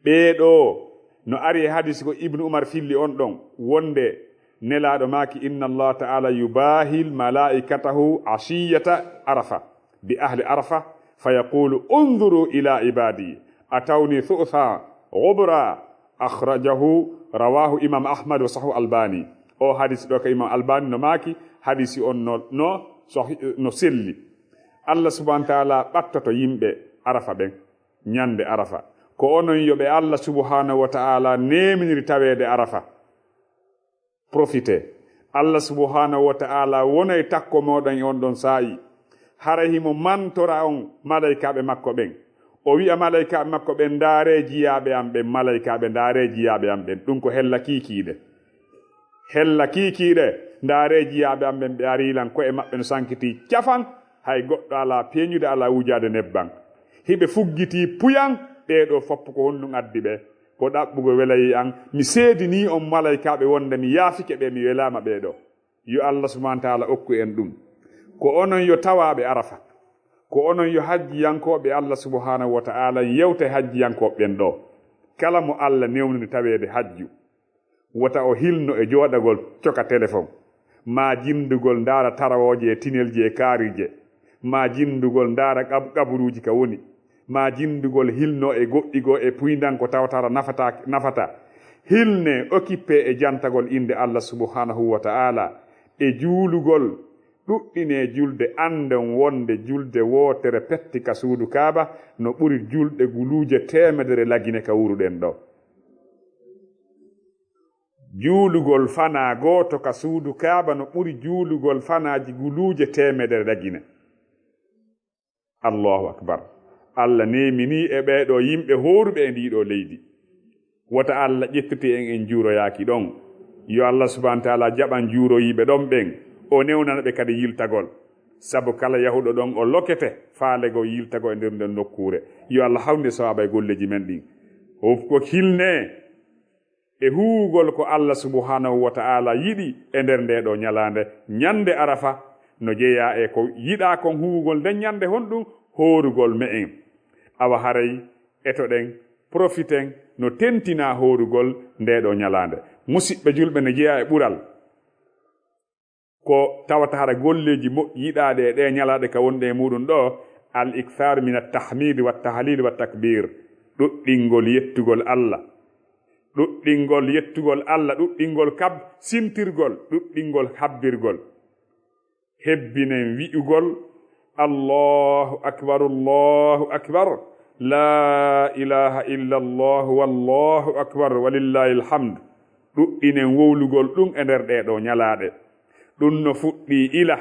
Ɓee ɗoo no ari e hadis ko Ibnu Umar filli on ɗon, wonde Nelaaɗo maaki, "Inna Allah ta'ala yubahil malaikatahu ashiyata Arafa bi ahli Arafa, fa yaqulu, 'Unzuru ila ibadi, atawni thu'tha ghubra.'" Akhrajahu, rawahu Imam Ahmad wa sahu Albani. O hadis ɗo ka Imam Albani no maaki, hadisi on no, no, sahih, no selli. Allah subhanahu wa ta'ala ɓattoto yimɓe Arafa ɓen ñande Arafa. Ko onon yo ɓe Allah subhanahu wa ta'ala neeminiri taweede Arafa. Profite. Allah subhanahu wa ta'ala wonay takko mooɗon e on ɗon saa'i. Haray himo mantora on malaykaaɓe makko ɓen. O wi'a malaykaaɓe makko ɓen, "Ndaaree jiyaaɓe am ɓen, malaykaaɓe, ndaaree jiyaaɓe am ɓen." Ɗum ko hella kiikiiɗe. Hella kiikiiɗe, ndaaree jiyaaɓe am ɓen, ɓe arii lan, ko'e maɓɓe no sankitii cafan, hay goɗɗo alaa peeñude, alaa wujaade nebban. Hiɓe fuggitii puyan, ɓee ɗoo fof ko honɗum addi ɓe? Ko ɗaɓɓugol welayee an, mi seedinii on malaykaaɓe wonde mi yaafike ɓe, mi welaama ɓee ɗoo. Yo Allah subhanahu wa ta'ala okku en ɗum. Ko onon yo tawaaɓe Arafa. Ko onon yo hajjiyankooɓe Allah subhanahu wa ta'ala, yewte hajjiyankooɓe ɓen ɗoo. Kala mo Allah newnani taweede hajju, wota o hilno e jooɗagol coka telefon, maa jindugol ndaara tarawooje e tinelji e kaariije, maa jindugol ndaara qab-, qaburuuji ka woni, maa jindugol hilno e goɗɗi goo e puyndan ko tawata hara nafata, nafata. Hilne, occupé e jantagol innde Allah subhanahu wa ta'ala, e juulugol, ɗuɗɗine julde, anndon wonde julde wootere petti ka suudu Kaaba no ɓuri julɗe guluuje teemedere lagine ka wuuruɗen ɗoo. Juulugol fanaa gooto ka suudu Kaaba no ɓuri juulugol fanaaji guluuje teemedere lagine. Allahu akbar. Allah neeminii e ɓee ɗoo yimɓe hooruɓe e ndii ɗoo leydi. Wota Allah ƴettite en, en juuroyaaki ɗon. Yo Allah subhanahu wa ta'ala jaɓan juuroyiiɓe ɗon ɓen, o newnana ɓe kadi yiltagol. Sabu kala yahuɗo ɗon o lokete faalego yiltago e nder nden nokkuure. Yo Allah hawrinde sawaaba e golleeji men ɗin. Ko hilne e huuwugol ko Allah subhanahu wa ta'ala yiɗi e nder ndee ɗoo ñalaande, ñande Arafa, no jeyaa e ko yiɗaa kon huuwugol nden ñande, honɗum? Hoorugol me'en. Awa haray etoɗen, profiten no tentinaa hoorugol ndee ɗoo ñalaande. Musiɓɓe julɓe, no jeyaa e ɓural ko tawata hara golleeji moƴƴi yiɗaaɗi e ɗee ñalaaɗe ka wonɗe e muuɗum ɗoo, al ikthar min at tahmid wa tahlil wa takbir, ɗuɗɗingol yettugol Allah, ɗuɗɗingol yettugol Allah, ɗuɗɗingol kab sintirgol, ɗuɗɗingol habbirgol. Hebbinen wi'ugol, "Allahu akbar, Allahu akbar, la ilaha illa Allah, wallahu akbar, walillahil hamd." Ɗuɗɗinen wowlugol ɗum e nder ɗee ɗoo ñalaaɗe. Ɗum no fuɗɗii ila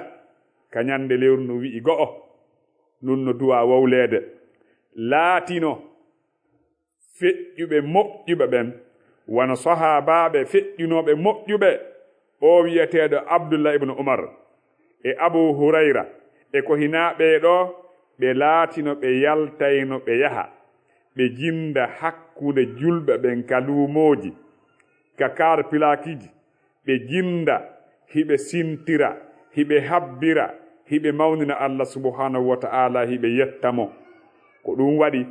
ka ñande lewru ndu wi'i go'o. Ɗum no duwaa wowleede. Laatino feƴƴuɓe moƴƴuɓe ɓen, wano sahaabaaɓe feƴƴunooɓe moƴƴuɓe, o wi'eteeɗo Abdullah ibn Umar e Abu Hurayra e ko hinaa ɓee ɗoo, ɓe laatino ɓe yaltayno ɓe yaha, ɓe jinda hakkunde julɓe ɓen ka luumooji, ka kaar pilaakiiji, ɓe jinda, hiɓe sintira, hiɓe habbira, hiɓe mawnina Allah subhanahu wa ta'ala, hiɓe yetta mo. Ko ɗum waɗi,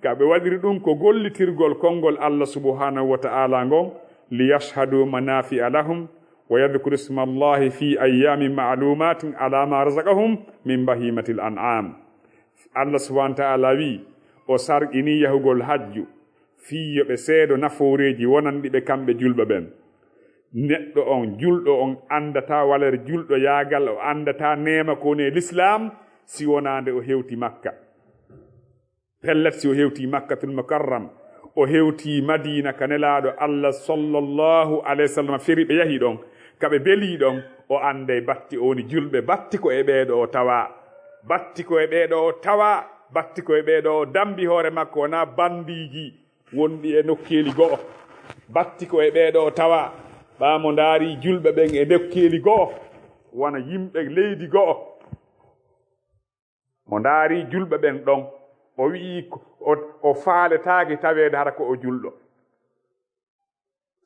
ka ɓe waɗiri ɗum ko gollitirgol konngol Allah subhanahu wa ta'ala ngon, "Liyashhadu manafi'a lahum wa yadhkuru isma Allahi fi ayyamin ma'lumatin ala ma razaqahum min bahimatil an'am." Allah subhanahu wa ta'ala wi, o sarqini yahugol hajju, fii yo ɓe seedo nafooreeji wonanɗi ɓe kamɓe julɓe ɓen. Neɗɗo on, julɗo on, anndataa waler julɗo yaagal, o anndataa neema ko woni e Lislaam, si wonaande o hewti Makka. Pellet, si o hewti Makkatul Mukarram, o hewti Madiina ka Nelaaɗo Allah sallallahu alayhi wa sallam feri, ɓe yahi ɗon, ka ɓe belii ɗon, o annday batti o woni julɓe, batti ko e ɓee ɗoo o tawaa. Batti ko e ɓee ɗoo o tawaa, batti ko e ɓee ɗoo o dambi hoore makko, wonaa bandiiji wonɗi e nokkeeli go'o. Batti ko e ɓee ɗoo o tawaa, ɓaa mo ndaari julɓe ɓen e nokkeeli go'o, wano yimɓe leydi go'o. Mo ndaari julɓe ɓen ɗon, o wi'i ko, o, o faaletaake taweede hara ko o julɗo.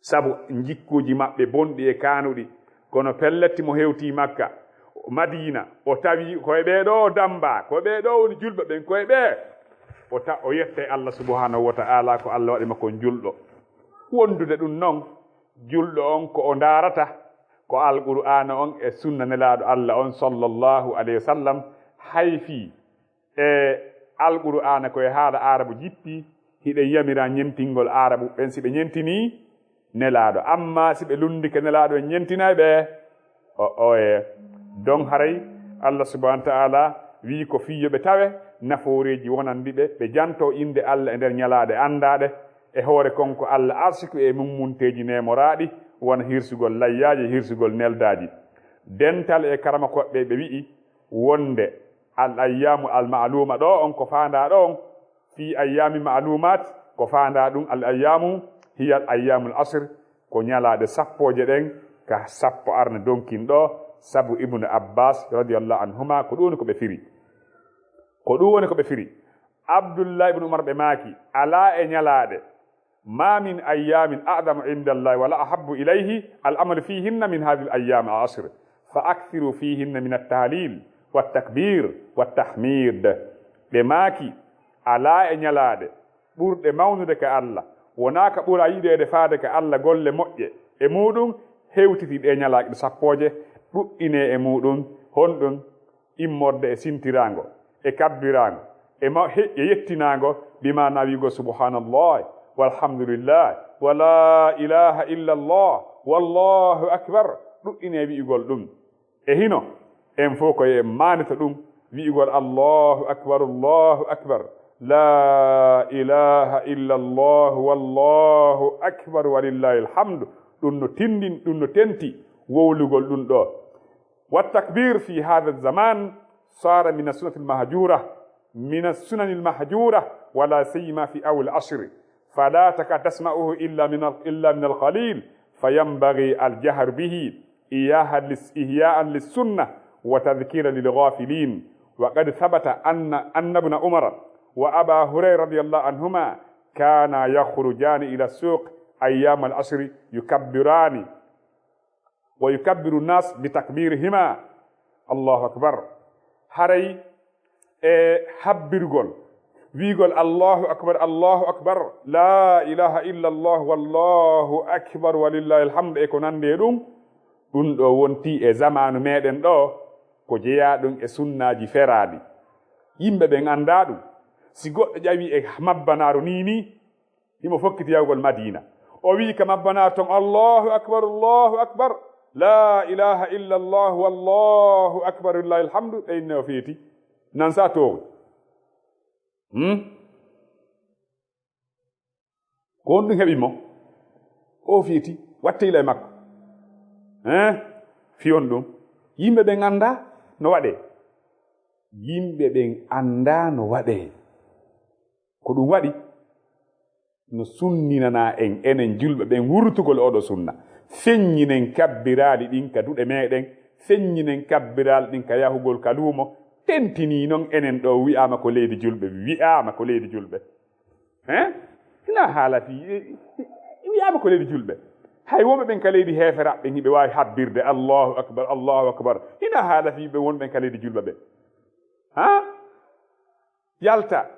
Sabu njikkuuji maɓɓe bonɗi e kaanuɗi. Kono pellet, mo hewti Makka, Madiina, o tawi ko e ɓee ɗoo o dambaa, ko e ɓee ɗoo woni julɓe ɓen, ko e ɓee. O ta-, o yetta e Allah subhanahu wa ta'ala ko Allah waɗi mo kon julɗo. Wondude ɗum non, julɗo on ko o ndaarata ko Alqur'aana on e sunna Nelaaɗo Allah on sallallahu alayhi wa sallam. Hay fii e Alqur'aana ko e haala Aarabu jippi, hiɗen yamira ñentingol Aarabu ɓen si ɓe ñentinii Nelaaɗo. Amma si ɓe lunndike Nelaaɗo en ñentinay ɓe, o oye. Don haray Allah subhanahu wa ta'ala wi'i ko fii yo ɓe tawe nafooreeji wonanɗi ɓe, ɓe janto innde Allah e nder ñalaaɗe anndaaɗe, e hoore kon ko Allah arsiku e mummunteeji neemoraaɗi, wano hirsugol layyaaji, hirsugol neldaaji. Dental e karamakooɓe ɓe wi'i wonde al ayyaamu al ma'luuma ɗo on ko faandaa ɗo on, fii ayyaami ma'luumaat, ko faandaa ɗum al ayyaamu hiya al ayyaamul ashr, ko ñalaaɗe sappooje ɗen ka sappo arne donkin ɗo, sabu Ibnu Abbas radiyallahu anhuma ko ɗum woni ko ɓe firi. Ko ɗum woni ko ɓe firi. Abdullah ibnu Umar ɓe maaki, alaa e ñalaaɗe, ma min ayyaamin a'zamu inda Allahi wala ahabbu ilayhi al amalu fihinna min hadhihi al ayyaam al ashr, fa akthiru fihinna min at tahlil wat takbir wat tahmid. Ɓe maaki, alaa e ñalaaɗe ɓurɗe mawnude ka Allah, wonaa ka ɓura yiɗeede faade ka Allah golle moƴƴe e muuɗum, hewtiti ɗe ñalaaɗe sappooje, ɗuɗɗinee e muuɗum, honɗum? Immorde e sintiraango, e kabbiraango, e ma-, he-, e yettinaango, bi maana wi'ugol subhanallah, walhamdulillah, wa la ilaha illa Allah, wallahu akbar, ɗuɗɗinee wi'ugol ɗum. E hino, en fof ko en maandito ɗum, wi'ugol Allahu akbar, Allahu akbar, la ilaha illa Allah, wallahu akbar, walillahi alhamdu. Ɗum no tindin, ɗum no tenti wowlugol ɗum ɗo. Wa takbir fi hadha zaman sara min as-sunnati al-mahjura, min as-sunani al-mahjura, wa la siyama fi awwal ashr. Fala takad tasma'uhu illa min al-, illa min al-qalil, fayanbaghi al-jahr bihi iyaha lis-, ihya'an lis-sunnah wa tadhkiran lil-ghafilin. Wa qad thabata anna, anna ibn Umar wa Aba Hurayra radiyallahu anhuma kana yakhrujani ila as-suq ayyam al-ashr yukabbirani wa yukabbiru an-nas bi takbirihima. Allahu akbar. Haray e habbirgol, wi'ugol Allahu akbar, Allahu akbar, la ilaha illa Allah, wallahu akbar, walillahi alhamdu, e ko nandi e ɗum, ɗum ɗo wonti e zamanu meɗen ɗo ko jeyaa ɗum e sunnaaji feraaɗi. Yimɓe ɓen anndaa ɗum. Si goɗɗo ƴawi e mabbanaaru nii nii, himo fokkiti yahugol Madiina. O wi'i ka mabbanaaru ton, "Allahu akbar, Allahu akbar, la ilaha illa Allah, wallahu akbar, lillahi alhamdu." Ɓe inne o feeti. Nan sa toowi. Hmm? Ko honɗum heɓi mo? O feeti. Watte ila e makko. Hein? Fiyon ɗum. Yimɓe ɓen anndaa no waɗee. Yimɓe ɓen anndaa no waɗee. Ko ɗum waɗi no sunninanaa en, enen julɓe ɓen, wurtugol oɗo sunna. Feññinen kabbiraali ɗin ka duɗe meɗen, feññinen kabbiraali ɗin ka yahugol ka luumo. Tentinii non enen ɗo wi'aama ko leydi julɓe, wi'aama ko leydi julɓe. Hein? Hina haala fii, wi'aama ko leydi julɓe. Hay wonɓe ɓen ka leydi heeferaaɓe ɓen, hiɓe waawi habbirde, "Allahu akbar, Allahu akbar." Hina haala fii ɓe wonɓe ɓen ka leydi julɓe ɓe. Ha? Yalta.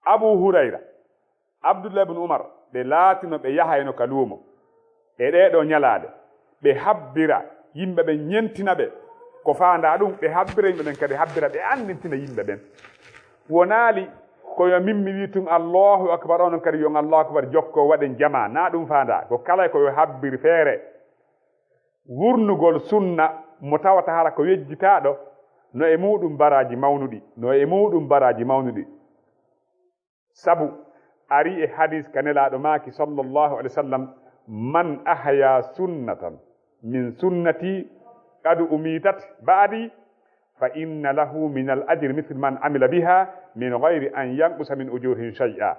Abu Hurayra, Abdullah ibn Umar, ɓe laatino ɓe yahayno ka luumo e ɗee ɗoo ñalaaɗe, ɓe habbira yimɓe ɓen, ñentina ɓe. Ko faandaa ɗum, ɓe habbira yimɓe ɓen, kadi habbira ɓe anndintina yimɓe ɓen. Wonaali ko yo min mi wii tun Allahu akbar, onon kadi yo on Allahu akbar jokkoo, waɗen jamaa. Naa ɗum faandaa, ko kala ko yo habbir feere. Wurnugol sunna mo tawata hara ko yejjitaaɗo, no e muuɗum baraaji mawnuɗi, no e muuɗum baraaji mawnuɗi. Sabu arii e hadiis ka Nelaaɗo maaki sallallahu alayhi wa sallam, "Man ahya sunnatan min sunnati qad umitat ba'di, fa inna lahu min al ajri mithlu man amila biha min ghayri an yanqusa min ujurihim shay'a."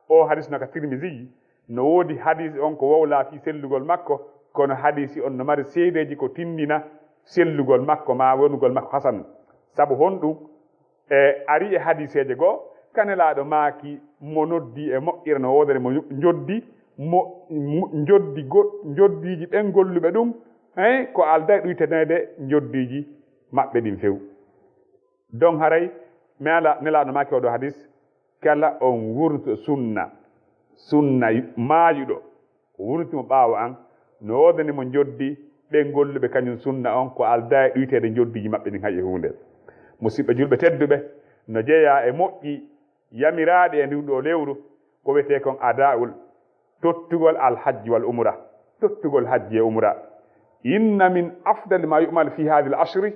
O hadiis no ka Tirmidhi, no woodi hadiis on ko wowlaa fii sellugol makko, kono hadiisi on no mari seedeeji ko tindina sellugol makko maa wonugol makko hasan. Sabu honɗum? E arii e hadiiseeje goo, ka Nelaaɗo maaki, mo noddi e moƴƴere no woodani mo njoddi, mo, mo njoddi go-, njoddiiji ɓen golluɓe ɗum, hein, ko alday ɗuytaneede njoddiiji maɓɓe ɗin few. Don haray Mela- nelaaɗo maaki oɗo hadis, kala on wurnuto sunna sunna maayuɗo, o wurnuti mo ɓaawo an, no woodani mo njoddi ɓen golluɓe kañum sunna on, ko aldaa e ɗuyteede njoddiiji maɓɓe ɗin hay e huunde. Musiɓɓe julɓe tedduɓe, no jeyaa e moƴƴi yamiraaɗi e ndun ɗoo lewru, ko wiyetee kon adaa'ul, tottugol al hajji wal umra, tottugol hajji e umra. Inna min afdali ma yu'mal fi hadhihi al ashri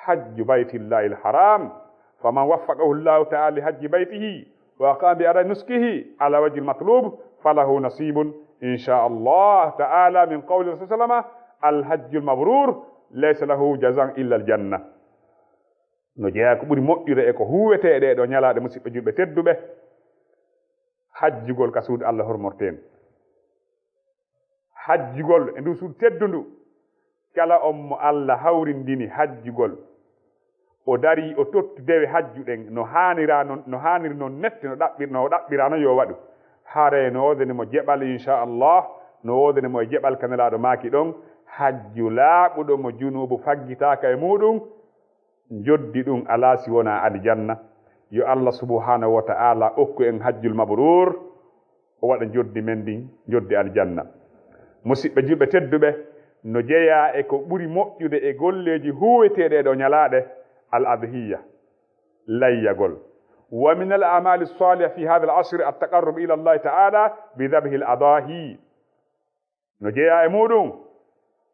hajju baytillahi al haram, faman waffaqahu Allahu ta'ala li hajji baytihi wa qama bi adai nuskihi ala wajhi al matlub, falahu nasibun insha Allah ta'ala min qawli Rasul sallama, al hajju al mabrur laysa lahu jazan illa al janna. No jeyaa ko ɓuri moƴƴude e ko huuwetee ɗee ɗoo ñalaaɗe, musiɓɓe julɓe tedduɓe, hajjugol ka suudu Allah hormorteendu. Hajjugol e ndu suudu teddundu, kala on mo Allah hawrindini hajjugol, o darii, o totti dewe hajju ɗen no haanira non, no haaniri non nette, no ɗaɓɓir-, no ɗaɓɓiraa non yo waɗu. Haray no woodani mo jeɓal, insha Allah, no woodani mo e jeɓal ka Nelaaɗo maaki ɗon, hajju laaɓuɗo mo junuubu faggitaaka e muuɗum, njoddi ɗum alaa si wonaa aljanna. Yo Allah subhanahu wa ta'ala okku en hajjul mabruur, o waɗa njoddi men ndin njoddi aljanna. Musiɓɓe julɓe tedduɓe, no jeyaa e ko ɓuri moƴƴude e golleeji huuweteeɗe e ɗoo ñalaaɗe, al adhiya, layyagol. Wa min al amali saliha fi hadha al asri at taqarrub ila Allah ta'ala bi dhabhi al adahi. No jeyaa e muuɗum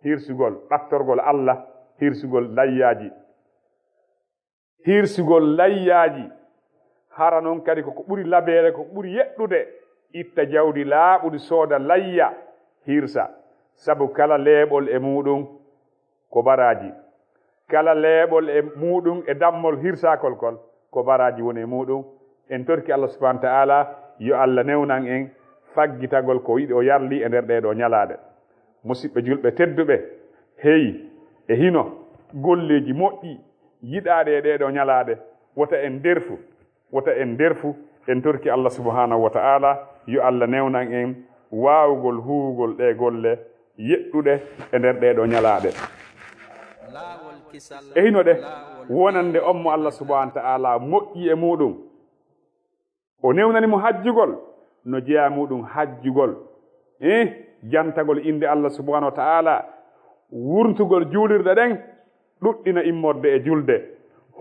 hirsugol, ɓattorgol Allah, hirsugol layyaaji. Hirsugol layyaaji, hara non kadi ko ko ɓuri labeere, ko ɓuri yeɗɗude, itta jawdi laaɓundi, sooda layya, hirsa. Sabu kala leeɓol e muuɗum ko baraaji. Kala leeɓol e muuɗum e dammol hirsaakol kol, ko baraaji woni e muuɗum. En torki Allah subhanahu wa ta'ala, yo Allah newnan en faggitagol ko yiɗi o yarli e nder ɗee ɗoo ñalaaɗe. Musiɓɓe julɓe tedduɓe, hey, e hino golleeji moƴƴi yiɗaaɗe e ɗee ɗoo ñalaaɗe, wota en nderfu, wota en nderfu, en torki Allah subhanahu wa ta'ala, yo Allah newnan en waawugol huuwugol ɗee golle yeɗɗuɗe e nder ɗee ɗoo ñalaaɗe. E hino ɗe wonande on mo Allah subhanahu wa ta'ala moƴƴi e muuɗum. O newnani mo hajjugol, no jeyaa muuɗum hajjugol, eh, jantagol innde Allah subhanahu wa ta'ala, wurtugol juulirɗe ɗen, ɗuɗɗina immorde e julde,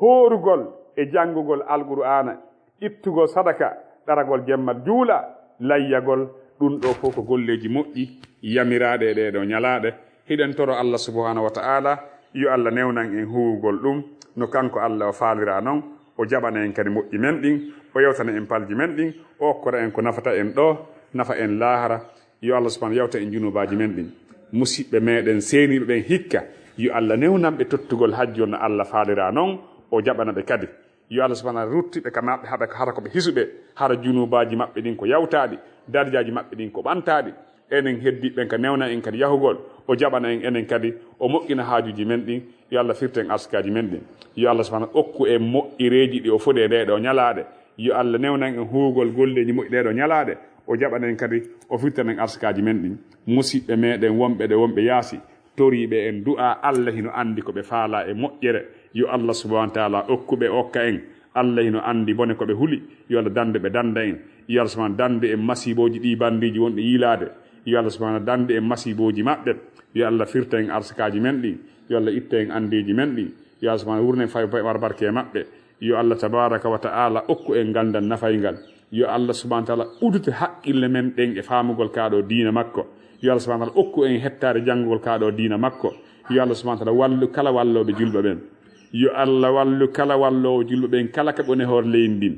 hoorugol e janngugol Alqur'aana, ittugol sadaka, ɗaragol jemma juula, layyagol, ɗum ɗoo fof ko golleeji moƴƴi yamiraaɗe e ɗee ɗoo ñalaaɗe. Hiɗen toro Allah subhanahu wa ta'ala, yo Allah newnan en huuwugol ɗum no kanko Allah o faaliraa non, o jaɓana en kadi moƴƴi men ɗin, o yewtana en palji men ɗin, o okkora en ko nafata en ɗoo, nafa en laahara. Yo Allah subhanahu yawta en junuubaaji men ɗin. Musiɓɓe meɗen seeniiɓe ɓen hikka, yo Allah newnan ɓe tottugol hajju on no Allah faaliraa non, o jaɓana ɓe kadi. Yo Allah subhanahu wa ta'ala ruttiɓe ka maɓɓe, haɓe hara ko ɓe hisuɓe, hara junuubaaji maɓɓe ɗin ko yawtaaɗi, darajaaji maɓɓe ɗin ko ɓantaaɗi. Enen heddiiɓe ɓen ka newna en kadi yahugol, o jaɓana en enen kadi, o moƴƴina haajuuji men ɗin. Yo Allah firtu en arsikaaji men ɗin. Yo Allah subhanahu okku en moƴƴireeji ɗi o fodi e ɗee ɗoo ñalaaɗe. Yo Allah newnan en huugol golleeji moƴƴi ɗee ɗoo ñalaaɗe, o jaɓana en kadi, o firtana en arsikaaji men ɗin. Musiɓɓe meɗen wonɓe ɗe, wonɓe yaasi, toriiɓe en du'a, Allah hino anndi ko ɓe faalaa e moƴƴere. Yo Allah subhanahu wa ta'ala okku ɓe, okka en. Allah hino anndi bone ko ɓe huli. Yo Allah danndu ɓe, dannda en. Yo Allah subhanahu danndu en masiibooji ɗi banndiiji wonɗi yiilaade. Yo Allah subhanahu danndu en masiibooji maɓɓe. Yo Allah firta en arsikaaji men ɗin. Yo Allah itta en anndeeji men ɗin. Yo Allah subhanahu wurna en fay, fay war barke e maɓɓe. Yo Allah tabaraka wa ta'ala okku en nganndal nafayngal. Yo Allah subhanahu wa ta'ala udite haqqille men ɗen e faamugol kaa ɗoo diina makko. Yo Allah subhanahu wa ta'ala okku en hettaade janngugol kaa ɗoo diina makko. Yo Allah subhanahu wa ta'ala wallu kala wallooɓe julɓe ɓen. Yo Allah wallu kala walloowo julɓe ɓen, kala ka ɓone hoore leydi ndin.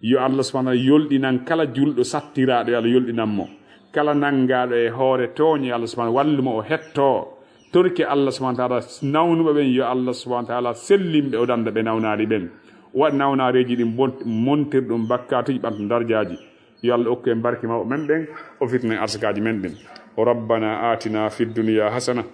Yo Allah subhanahu wa ta'ala yolɗinan kala julɗo sattiraaɗo, yo Allah yolɗinan mo. Kala nanngaaɗo e hoore tooñe, yo Allah subhanahu wa ta'ala wallu mo o hettoo. Torke Allah subhanahu wa ta'ala nawnuɓe ɓen, yo Allah subhanahu wa ta'ala sellin ɓe, o dannda ɓe nawnaali ɓen. Waɗ nawnaareeji ɗin bon-, montir ɗum bakkaatuuji, ɓanto darjaaji. Yo Allah okku en barke mawɓe men ɓen, o firtina en arsikaaji men ɗin. ربنا آتنا في الدنيا حسنة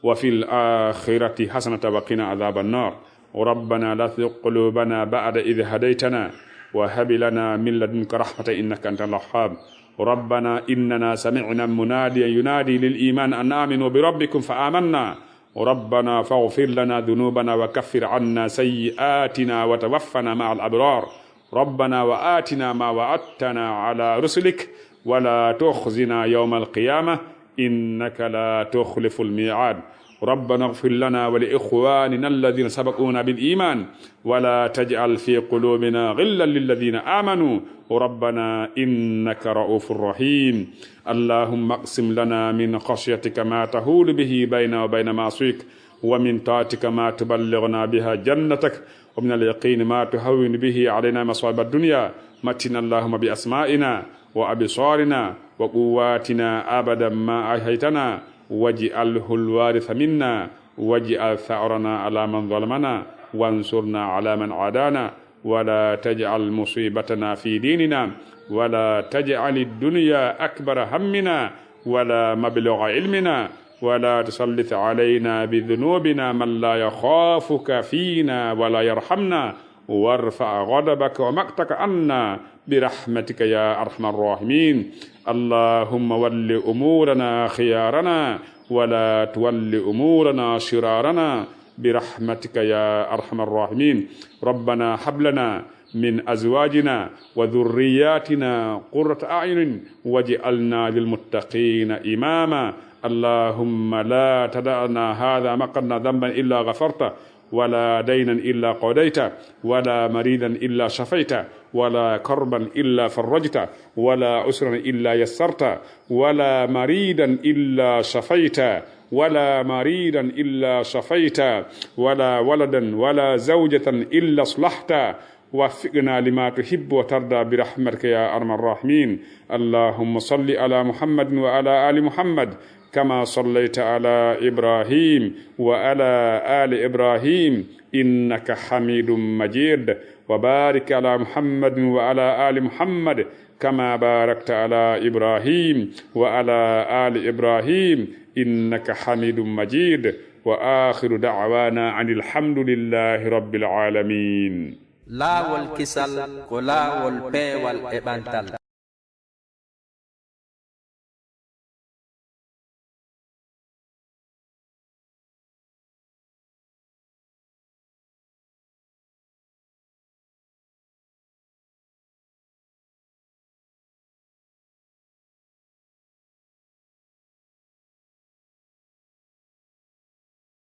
وفي الآخرة حسنة وقنا عذاب النار. ربنا لا تزغ قلوبنا بعد إذ هديتنا وهب لنا من لدنك رحمة إنك أنت الوهاب. ربنا إننا سمعنا مناديا ينادي للإيمان أن آمنوا بربكم فآمنا. ربنا فاغفر لنا ذنوبنا وكفر عنا سيئاتنا وتوفنا مع الأبرار. ربنا وآتنا ما وعدتنا على رسلك ولا تخزنا يوم القيامة إنك لا تخلف الميعاد. ربنا اغفر لنا ولإخواننا الذين سبقونا بالإيمان ولا تجعل في قلوبنا غلا للذين آمنوا ربنا إنك رؤوف رحيم. اللهم اقسم لنا من خشيتك ما تحول به بيننا وبين معصيك، ومن طاعتك ما تبلغنا بها جنتك، ومن اليقين ما تهون به علينا مصائب الدنيا. متعنا اللهم بأسمائنا وأبصارنا وقواتنا أبدا ما أحييتنا، واجعله الوارث منا، واجعل ثأرنا على من ظلمنا، وانصرنا على من عادانا، ولا تجعل مصيبتنا في ديننا، ولا تجعل الدنيا أكبر همنا، ولا مبلغ علمنا، ولا تسلط علينا بذنوبنا من لا يخافك فينا ولا يرحمنا، وارفع غضبك ومقتك عنا برحمتك يا أرحم الراحمين. اللهم ول أمورنا خيارنا، ولا تول أمورنا شرارنا، برحمتك يا أرحم الراحمين. ربنا هب لنا من أزواجنا وذرياتنا قرة أعين واجعلنا للمتقين إماما. اللهم لا تدع لنا هذا مقدنا ذنبا إلا غفرته، ولا دينا إلا قضيته، ولا مريضا إلا شفيته، ولا كربا إلا فرجته، ولا عسرا إلا يسرته، ولا مريضا إلا شفيته، ولا مريضا إلا شفيته، ولا ولدا ولا زوجة إلا أصلحته، وفقنا لما تحب وترضى برحمتك يا أرحم الراحمين. اللهم صل على محمد وعلى آل محمد كما صليت على إبراهيم وعلى آل إبراهيم إنك حميد مجيد، وبارك على محمد وعلى آل محمد كما باركت على إبراهيم وعلى آل إبراهيم إنك حميد مجيد. وآخر دعوانا أن الحمد لله رب العالمين. Laawol kisal ko laawol peewal e ɓantal.